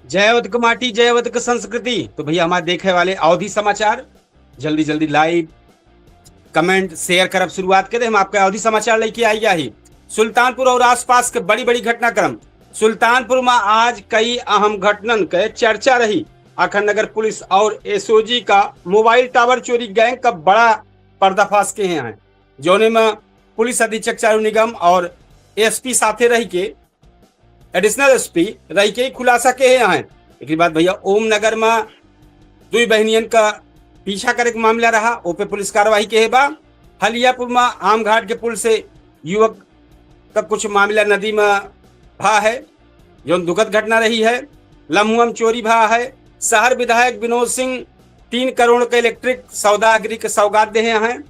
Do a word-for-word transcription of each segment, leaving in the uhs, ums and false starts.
जय अवध क माटी, जय अवध क संस्कृति। तो भैया, हमारे देखे वाले अवधी समाचार, जल्दी जल्दी like, comment, share करब शुरुआत करे। हम आपका अवधी समाचार लेके आई ही। सुल्तानपुर और आसपास के बड़ी बड़ी घटनाक्रम। सुल्तानपुर में आज कई अहम घटनन के चर्चा रही। अखंड नगर पुलिस और एसओजी का मोबाइल टावर चोरी गैंग का बड़ा पर्दाफाश के हैं, जौने में पुलिस अधीक्षक चारू निगम और एसपी साथे रही के, एडिशनल एसपी रही के खुलासा के हैं। एक बाद भैया, ओम नगर में दुई बहनियन का पीछा करे के मामला रहा, ओ पे पुलिस कार्रवाई के बा। हलियापुर में आमघाट के पुल से युवक का कुछ मामला नदी में भा है, जौन दुखद घटना रही है। लम्हुआ में चोरी भा है। शहर विधायक विनोद सिंह तीन करोड़ के इलेक्ट्रिक सौदागरी के सौगात देहे हैं।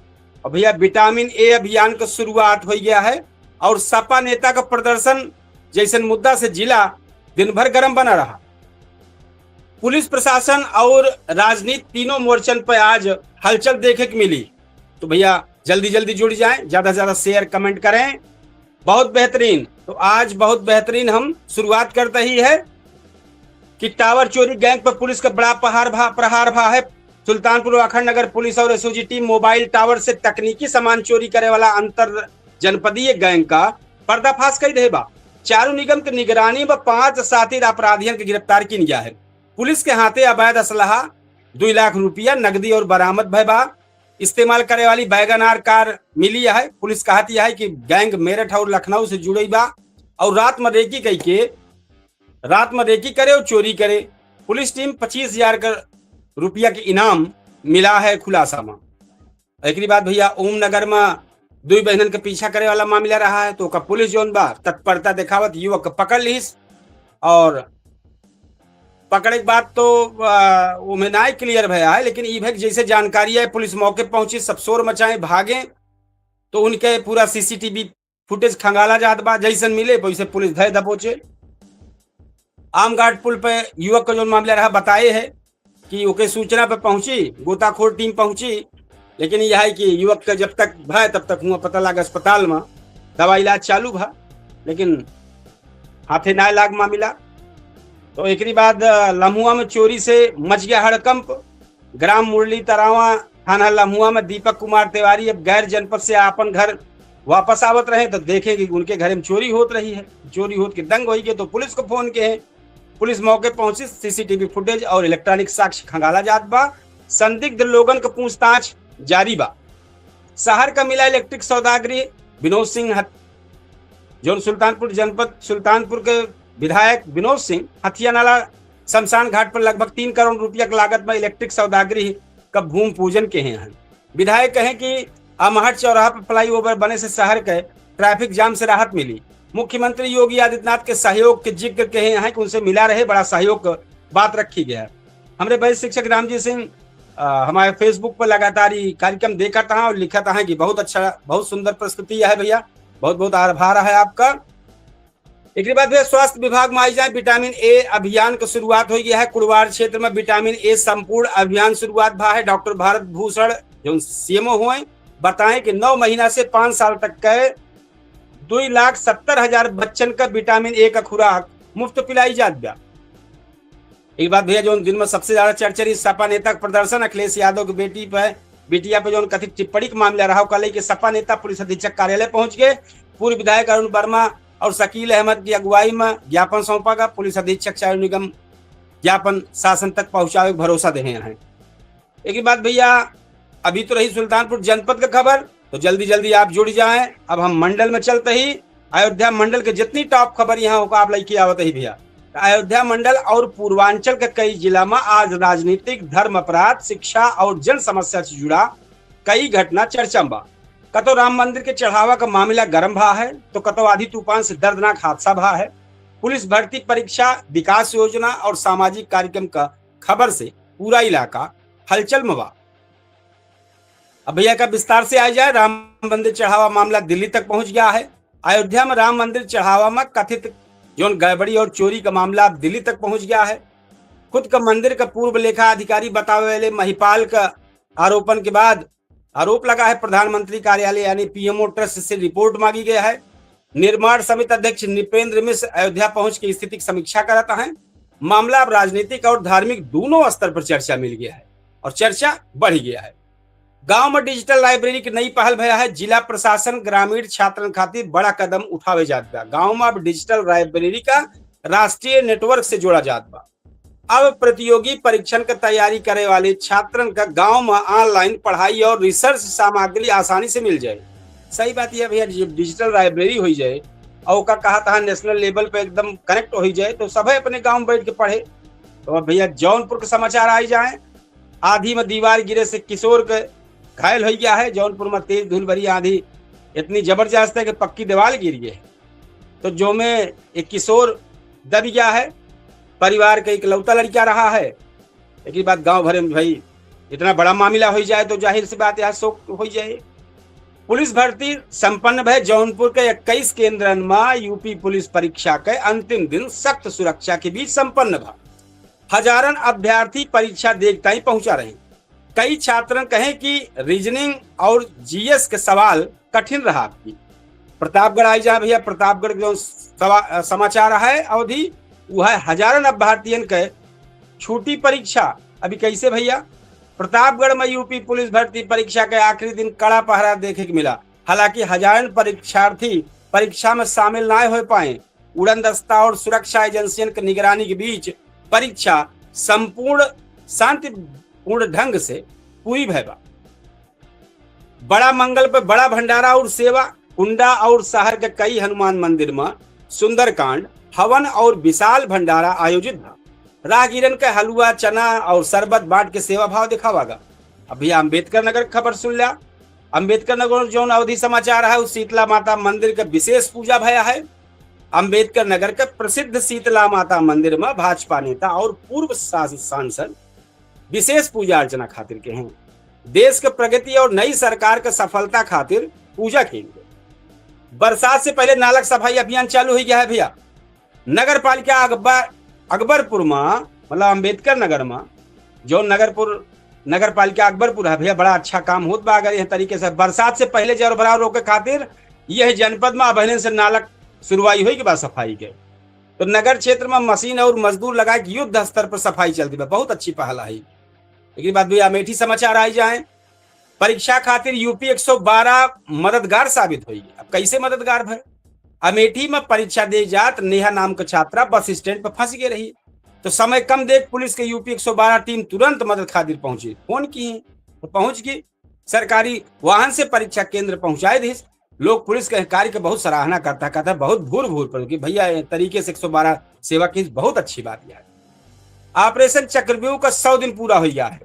और भैया, विटामिन ए अभियान का शुरुआत हो गया है और सपा नेता का प्रदर्शन जैसन मुद्दा से जिला दिन भर गरम बना रहा। पुलिस प्रशासन और राजनीति तीनों मोर्चन पर आज हलचल देखे के मिली। तो भैया, जल्दी जल्दी जुड़ जाएं, ज्यादा से ज्यादा share comment करें। बहुत बेहतरीन। तो आज बहुत बेहतरीन हम शुरुआत करते ही है कि टावर चोरी गैंग पर पुलिस का बड़ा पहार भा, प्रहार भा है। सुल्तानपुर अखंड नगर पुलिस और एसओजी टीम मोबाइल टावर से तकनीकी सामान चोरी करे वाला अंतर जनपदीय गैंग का पर्दाफाश कई देहे बा। चारू निगम के निगरानी में पांच साथी अपराधियन के गिरफ्तार किन गया है। पुलिस के हाथे अवैध असलहा, दुई लाख रुपया नकदी और बरामद भय बा। इस्तेमाल करे वाली वैगन आर कार मिली है। पुलिस कहती है कि गैंग मेरठ और लखनऊ से जुड़े बा और रात में रेकी कई के, रात में रेकी करे और चोरी करे। पुलिस टीम पच्चीस हजार का रुपया के इनाम मिला है खुलासा में। एकरी बाद भैया, ओम नगर में दुई बहनन के पीछा करे वाला मामला रहा है, तो ओका पुलिस जौन बा, तत्परता देखावत युवक के पकड़ लीस और पकड़े के बाद तो, आ, ओमे नाय clear भया है, लेकिन ई भई जैसे जानकारी है, पुलिस मौके पहुंची, सब शोर मचाए, भागे, तो उनके पूरा सीसीटीवी फुटेज खंगाला जात बा, जैसन मिले वैसे पुलिस धय दबोचे। आमघाट पुल पे युवक का जौन मामला रहा, बताए है कि ओके सूचना पे पहुंची, गोताखोर टीम पहुंची, लेकिन यह है कि युवक का जब तक भय तब तक हुआ पता लाग अस्पताल में दवा इलाज चालू भा, लेकिन हाथे ना लाग मामला। तो एकरी बाद, अ, लम्हुआ में चोरी से मच गया हड़कंप। ग्राम मुरली तरावा, थाना लम्हुआ में दीपक कुमार तिवारी अब गैर जनपद से आपन घर वापस आवत रहे, तो देखे कि उनके घर में चोरी होत रही है। चोरी होत के दंग होई के तो पुलिस को फोन के है। पुलिस मौके पहुंची, सीसीटीवी फुटेज और इलेक्ट्रॉनिक साक्ष्य खंगाला जात बा। संदिग्ध लोगन के पूछताछ जारी बा। शहर का मिला इलेक्ट्रिक सौदागरी विनोद सिंह हत-, जौन सुल्तानपुर जनपद सुल्तानपुर के विधायक विनोद सिंह हथिया नाला शमशान घाट पर लगभग तीन करोड़ रुपया के लागत में इलेक्ट्रिक सौदागरी का भूमि पूजन के हैं। विधायक कहें कि अमहट चौराहा पर फ्लाईओवर बने से शहर के ट्रैफिक जाम से राहत मिली। मुख्यमंत्री योगी आदित्यनाथ के सहयोग के जिक्र कहे हैं कि उनसे मिला रहे, बड़ा सहयोग क बात रखी गया। हमरे वरिष्ठ शिक्षक रामजी सिंह, अ, हमारे Facebook पर लगातार ये कार्यक्रम देखत हैं और लिखत हैं कि बहुत अच्छा, बहुत सुंदर प्रस्तुति है भैया, बहुत बहुत आभार है आपका। एकरे बाद भैया, स्वास्थ्य विभाग में आई जाए, विटामिन ए अभियान के शुरुआत हो गया है। कुड़वार क्षेत्र में विटामिन ए संपूर्ण अभियान शुरुआत भा है। डॉक्टर भारत भूषण जौन सीएमओ हुए बताएं कि नौ महीना से पाँच साल तक के दुई लाख सत्तर हजार बच्चन का विटामिन ए का खुराक मुफ्त पिलाई जात बा। एक बात भैया, जौन दिन में सबसे ज्यादा चर्चा रही सपा नेता का प्रदर्शन, अखिलेश यादव के बेटी पे, बिटिया पे जौन कथित टिप्पणी के मामला रहा, ओका लेके सपा नेता पुलिस अधीक्षक कार्यालय पहुंच गए। पूर्व विधायक अरुण वर्मा और शकील अहमद की अगुवाई में ज्ञापन सौंपा गया। पुलिस अधीक्षक चारू निगम ज्ञापन शासन तक पहुंचावे के भरोसा देहे हैं। एक बात भैया, अभी तो रही सुल्तानपुर जनपद का खबर, तो जल्दी जल्दी आप जुड़ जाएं। अब हम मंडल में चलते ही अयोध्या मंडल के जितनी टॉप खबर यहाँ होगा, आप लेके आवत ही भैया। तो अयोध्या मंडल और पूर्वांचल के कई जिला में आज राजनीतिक, धर्म अपराध, शिक्षा और जन समस्या से जुड़ा कई घटना चर्चा में बा। कतो राम मंदिर के चढ़ावा का मामला गर्म भा है, तो कतो आधी तूफान से दर्दनाक हादसा भा है। पुलिस भर्ती परीक्षा, विकास योजना और सामाजिक कार्यक्रम का खबर से पूरा इलाका हलचल में बा। अब भैया का विस्तार से आ जाए, राम मंदिर चढ़ावा मामला दिल्ली तक पहुंच गया है। अयोध्या में राम मंदिर चढ़ावा में कथित जौन गड़बड़ी और चोरी का मामला अब दिल्ली तक पहुंच गया है। खुद का मंदिर का पूर्व लेखा अधिकारी बतावे वाले महिपाल का आरोपन के बाद आरोप लगा है, प्रधानमंत्री कार्यालय यानी पीएमओ ट्रस्ट से रिपोर्ट मांगी गई है। निर्माण समिति अध्यक्ष नृपेंद्र मिश्र अयोध्या पहुंच के स्थिति की समीक्षा करत हैं। मामला अब राजनीतिक और धार्मिक दोनों स्तर पर चर्चा मिल गया है और चर्चा बढ़ गया है। गांव में डिजिटल लाइब्रेरी की नई पहल भया है। जिला प्रशासन ग्रामीण छात्रन खातिर बड़ा कदम उठावे जात बा। गांव में अब डिजिटल लाइब्रेरी का राष्ट्रीय नेटवर्क से जोड़ा जात बा। अब प्रतियोगी परीक्षण के तैयारी करे वाले छात्रन का गांव में ऑनलाइन पढ़ाई और रिसर्च सामग्री आसानी से मिल जाए। सही बात यह भैया, जब डिजिटल लाइब्रेरी हो जाए और ओका कहा तहा नेशनल लेवल पे एकदम कनेक्ट हो जाए, तो सभे अपने गांव में बैठ के पढ़े। तो अब भैया, जौनपुर के समाचार आई जाए। आंधी में दीवार गिरे से किशोर के घायल हो गया है। जौनपुर में तेज धूल भरी आंधी इतनी जबरदस्त है कि पक्की दीवार गिर गई है। तो जो में एक किशोर दब गया है, परिवार का इकलौता लड़का रहा है। एक बात, गांव भरे में भाई इतना बड़ा मामला हो जाए, तो जाहिर सी बात, यहाँ शोक हो जाए। पुलिस भर्ती संपन्न भय। जौनपुर के इक्कीस केंद्रन में यूपी पुलिस परीक्षा के अंतिम दिन सख्त सुरक्षा के बीच संपन्न भा। हजारन अभ्यर्थी परीक्षा देख ताई पहुंचा रहे। कई छात्रन कहे कि रीजनिंग और जीएस के सवाल कठिन रहा आपकी। प्रतापगढ़ आई जा भैया, प्रतापगढ़ के जो सवा-, समाचार है अवधी, वो है हजारन अभ्यर्थियन के छूटी परीक्षा। अभी कैसे भैया? प्रतापगढ़ में यूपी पुलिस भर्ती परीक्षा के आखिरी दिन कड़ा पहरा देखे के मिला। हालांकि हजारन परीक्षार्थी परीक्षा में शामिल ना हो पाए। उड़न दस्ता और सुरक्षा एजेंसियन के निगरानी के बीच परीक्षा संपूर्ण शांतिपूर्ण ढंग से पूरी भय बा। बड़ा मंगल पे बड़ा भंडारा और सेवा। कुंडा और शहर के कई हनुमान मंदिर में सुंदरकांड, हवन और विशाल भंडारा आयोजित भा। राहगीरन के हलवा, चना और शरबत बांट के सेवा भाव दिखावा गा। अभी अम्बेडकर नगर के खबर सुन ल्या। अम्बेडकर नगर जौन अवधी समाचार है, उस शीतला माता मंदिर के विशेष पूजा भया है। अम्बेडकर नगर के प्रसिद्ध शीतला माता मंदिर में भाजपा नेता और पूर्व सांस-, सांसद विशेष पूजा अर्चना खातिर के हैं। देश के प्रगति और नई सरकार के सफलता खातिर पूजा के लिए बरसात से पहले नालक सफाई अभियान चालू हो गया है भैया। नगर पालिका अकबर, अकबरपुर में, मतलब अम्बेडकर नगर में, जो नगरपुर, नगर पालिका अकबरपुर है भैया, बड़ा अच्छा काम होत बा। अगर यह तरीके से बरसात से पहले जर भराव रोके खातिर यह जनपद में अबहिन से नालक शुरुआई होई के बाद सफाई के, तो नगर क्षेत्र में मशीन और मजदूर लगा के युद्ध स्तर पर सफाई चलती बा। बहुत अच्छी पहल है। एक बात भैया, अमेठी समाचार आई जाए। परीक्षा खातिर यूपी एक सौ बारह मददगार साबित होई। अब कैसे मददगार भय? अमेठी में परीक्षा दे जात नेहा नाम के छात्रा बस स्टैंड पर फंस गई रही, तो समय कम देख पुलिस के यूपी एक सौ बारह टीम तुरंत मदद खातिर पहुंची। फोन की तो पहुंच गई, सरकारी वाहन से परीक्षा केंद्र पहुंचाए दिस। लोग पुलिस के कार्य के बहुत सराहना करता, कहता बहुत भूर भूर पर कि भैया, ये तरीके से एक सौ बारह सेवा की बहुत अच्छी बात है। ऑपरेशन चक्रव्यूह का सौ दिन पूरा हो गया है।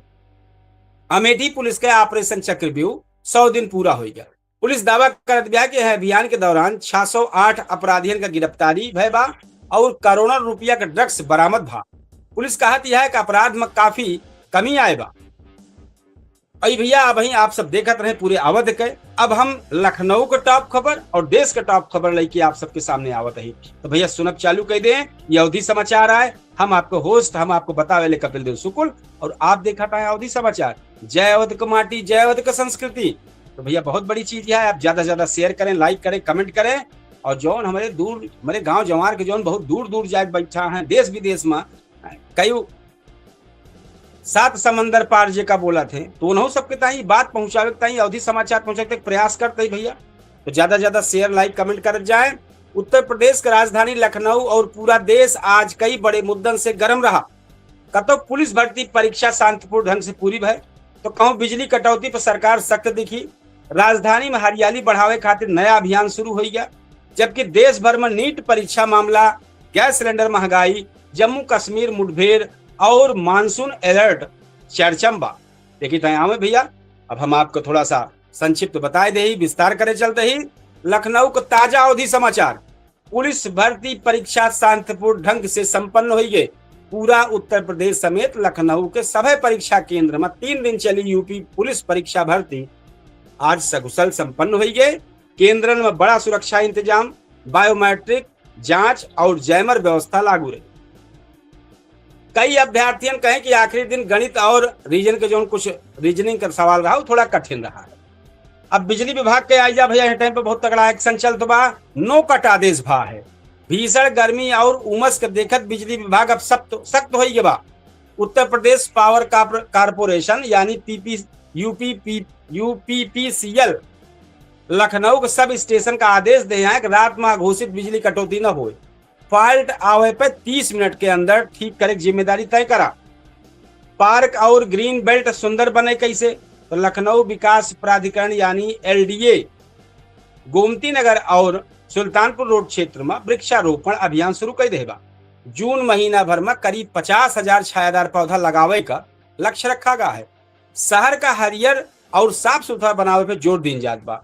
अमेठी पुलिस के ऑपरेशन चक्रव्यूह सौ दिन पूरा हो गया। पुलिस दावा करत बिया कि यह अभियान के दौरान छह सौ आठ अपराधियन का गिरफ्तारी भय बा और करोड़ों रुपया का ड्रग्स बरामद भा। पुलिस कहत यह कि अपराध में काफी कमी आए बा। अई भैया, अबहीं आप सब देखत रहे पूरे अवध के। अब हम लखनऊ के टॉप खबर और देश के टॉप खबर लेके आप सबके सामने आवत ही। तो भैया, सुनब चालू कर दें, ये अवधी समाचार आए, हम आपको होस्ट, हम आपको बतावे ले कपिल देव शुक्ल, और आप देखत हैं अवधी समाचार। जय अवध के माटी, जय अवध के संस्कृति। तो भैया, बहुत बड़ी चीज है, आप ज्यादा से ज्यादा शेयर करें, लाइक करें, कमेंट करें, और जौन हमारे दूर, हमारे गांव जवार के जौन बहुत दूर दूर जाके बैठा हैं देश विदेश में, कई सात समंदर पार जेका बोलत हैं, तो उन्हों सबके ताई बात पहुंचावे के ताई, अवधी समाचार पहुंचावे के प्रयास करते हैं भैया। तो ज्यादा से ज्यादा शेयर, लाइक, कमेंट करत जाए। उत्तर प्रदेश के राजधानी लखनऊ और पूरा देश आज कई बड़े मुद्दन से गर्म रहा। कतौ पुलिस भर्ती परीक्षा शांतिपूर्ण ढंग से पूरी भय, तो कहूं बिजली कटौती पर सरकार सख्त दिखी। राजधानी में हरियाली बढ़ावे खातिर नया अभियान शुरू होइगा, जबकि देश भर में नीट परीक्षा मामला, गैस सिलेंडर महंगाई, जम्मू कश्मीर मुठभेड़ और मानसून अलर्ट चर्चा में बा। देखी तय आवे भैया, अब हम आपको थोड़ा सा संक्षिप्त बताए दे ही, विस्तार करे चलते ही लखनऊ के ताजा अवधी समाचार। पुलिस भर्ती परीक्षा शांतिपूर्ण ढंग से संपन्न हुई गए। पूरा उत्तर प्रदेश समेत लखनऊ के सभी परीक्षा केंद्र में तीन दिन चली यूपी पुलिस परीक्षा भर्ती आज सकुशल संपन्न हुई गए। केंद्रन में बड़ा सुरक्षा इंतजाम, बायोमेट्रिक जांच और जैमर व्यवस्था लागू रही। कई अभ्यर्थियन कहे कि आखिरी दिन गणित और रीजन के जौन कुछ रीजनिंग का सवाल रहा, वो थोड़ा कठिन रहा है। अब बिजली विभाग के आई जा भैया, यह टाइम पे बहुत तगड़ा एक्शन चलत बा, नो कट आदेश भा है। भीषण गर्मी और उमस के देखत बिजली विभाग अब सख्त, सख्त होइ गवा। उत्तर प्रदेश पावर कॉर्प-, कॉरपोरेशन यानी पीपी, यूपीपी, यूपीपीसीएल लखनऊ के सब स्टेशन का आदेश दे हैं कि रात में अघोषित बिजली कटौती न होए। फॉल्ट आवे पे तीस मिनट के अंदर ठीक करे के जिम्मेदारी तय करा। पार्क और ग्रीन बेल्ट सुंदर बने कैसे, तो लखनऊ विकास प्राधिकरण यानी एलडीए गोमती नगर और सुल्तानपुर रोड क्षेत्र में वृक्षारोपण अभियान शुरू कर देबा। जून महीना भर में करीब पचास हजार छायादार पौधा लगावे का लक्ष्य रखा गया है। शहर का हरियर और साफ सुथरा बनावे पे जोर दीन जात बा।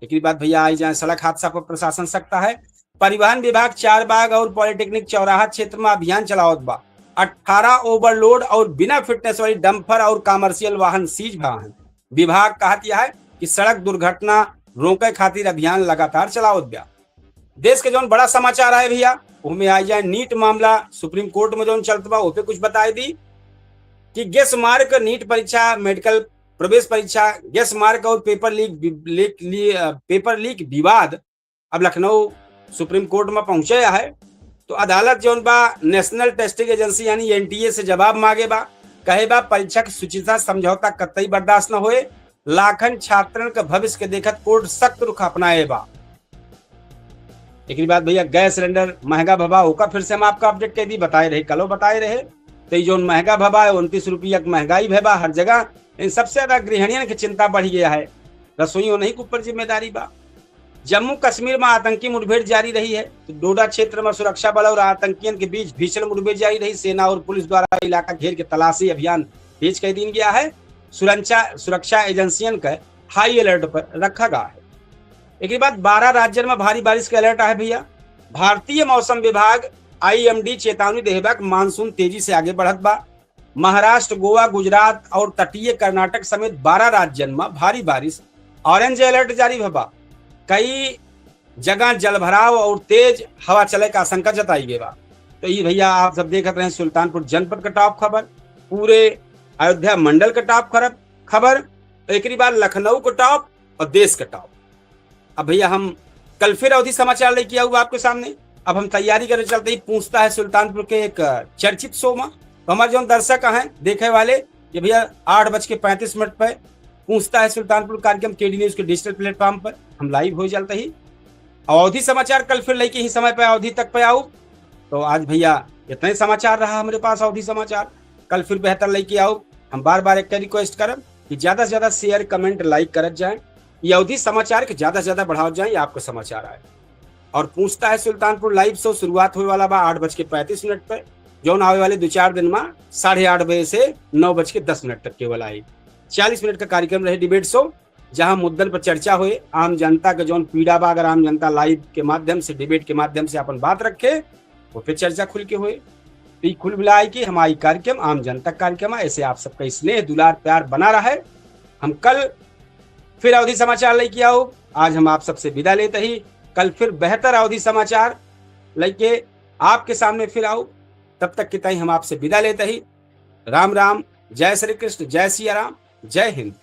एकरी बाद भैया आई जाए सड़क हादसा पर प्रशासन सख्त है। परिवहन विभाग चारबाग और पॉलिटेक्निक चौराहा क्षेत्र में अभियान चलावत बा। अठारह ओवरलोड और बिना फिटनेस वाली डंपर और कमर्शियल वाहन सीज भा हैं। विभाग कहत यह है कि सड़क दुर्घटना रोके खातिर अभियान लगातार चलावत बा। देश के जौन बड़ा समाचार है भैया, ओमे आ जाए नीट मामला, सुप्रीम कोर्ट में जौन चलत बा, ओपे कुछ बताई दी कि गेस मार्क नीट परीक्षा, मेडिकल प्रवेश परीक्षा, गेस मार्क और पेपर लीक वि-, लीक, ली-, अ, पेपर लीक विवाद अब लखनऊ सुप्रीम कोर्ट में पहुंचे है। तो अदालत जौन बा नेशनल टेस्टिंग एजेंसी यानी एनटीए से जवाब मांगे बा, कहे बा परीक्षा की शुचिता समझौता कतई बर्दाश्त न होए। लाखन छात्रन के भविष्य के देखत कोर्ट सख्त रुख अपनाए बा। एकरी बाद भैया गैस सिलेंडर महंगा भबा, ओका फिर से हम आपका अपडेट कर दी, बताए रहे, कलो बताए रहे। तो ई जौन महंगा भबा है, उनतीस रुपया के महंगाई भबा हर जगह। इन सबसे ज्यादा गृहिणियन की चिंता बढ़ गया है, रसोइयों नहीं के ऊपर जिम्मेदारी बा। जम्मू कश्मीर में आतंकी मुठभेड़ जारी रही है, तो डोडा क्षेत्र में सुरक्षा बल और आतंकियन के बीच भीषण मुठभेड़ जारी रही। सेना और पुलिस द्वारा इलाका घेर के तलाशी अभियान तेज कर दीन गया है। सुरक्षा, सुरक्षा एजेंसियन के हाई अलर्ट पर रखा गया है। एकरी बाद बारह राज्यन में भारी बारिश के अलर्ट आहे भैया। भारतीय मौसम विभाग, आईएमडी, चेतावनी देहे बा कि मानसून तेजी से आगे बढ़त बा। महाराष्ट्र, गोवा, गुजरात और तटीय कर्नाटक समेत बारह राज्यन में भारी बारिश, ऑरेंज अलर्ट जारी भबा। कई जगह जलभराव और तेज हवा चले का आशंका जताई गई बा। तो ये भैया आप सब देखत रहे सुल्तानपुर जनपद का टॉप खबर, पूरे अयोध्या मंडल का टॉप खबर, खबर, एकरी बाद लखनऊ का टॉप और देश का टॉप। अब भैया हम कल फिर अवधी समाचार लेके आऊँ आपके सामने। अब हम तैयारी करे चलते ही पूछता है सुल्तानपुर के एक, अ, चर्चित शो में। तो हमारे जौन दर्शक हैं, देखे वाले, कि भैया आठ बज के पैंतीस मिनट पे पूछता है सुल्तानपुर कार्यक्रम केडी न्यूज के डिजिटल प्लेटफॉर्म पर हम लाइव हो चलते ही। अवधी समाचार कल फिर लेके ही समय पे अवधी तक पे आऊ। तो आज भैया इतने समाचार रहा हमारे पास अवधी समाचार। कल फिर बेहतर लेके आऊ। हम बार बार एक रिक्वेस्ट करब कि ज्यादा से ज्यादा शेयर, कमेंट, लाइक करत जाएं। ये अवधी समाचार के ज्यादा से ज्यादा बढ़ावत जाएं, ये आपका समाचार आए। और पूछता है सुल्तानपुर लाइव शो शुरुआत होए वाला बा आठ बज के पैंतीस मिनट पर, जौन आवे वाले दो चार दिन में साढ़े आठ बजे से नौ बज के दस मिनट तक केवल आई। चालीस मिनट का कार्यक्रम रहे डिबेट शो, जहां मुद्दन पर चर्चा होए, आम जनता के जौन पीड़ा बा, अगर आम जनता लाइव के माध्यम से, डिबेट के माध्यम से अपन बात रखे, वो पे चर्चा खुल के होए। तो ई कुल मिलाए के हमारी कार्यक्रम आम जनता कार्यक्रम है। ऐसे आप सबका स्नेह, दुलार, प्यार बना रहे। हम कल फिर अवधी समाचार लेके आओ। आज हम आप सबसे विदा लेते ही कल फिर बेहतर अवधी समाचार लेके आपके सामने फिर आऊ। तब तक के ताई हम आपसे विदा लेते ही राम राम, जय श्री कृष्ण, जय सिया राम, जय हिंद।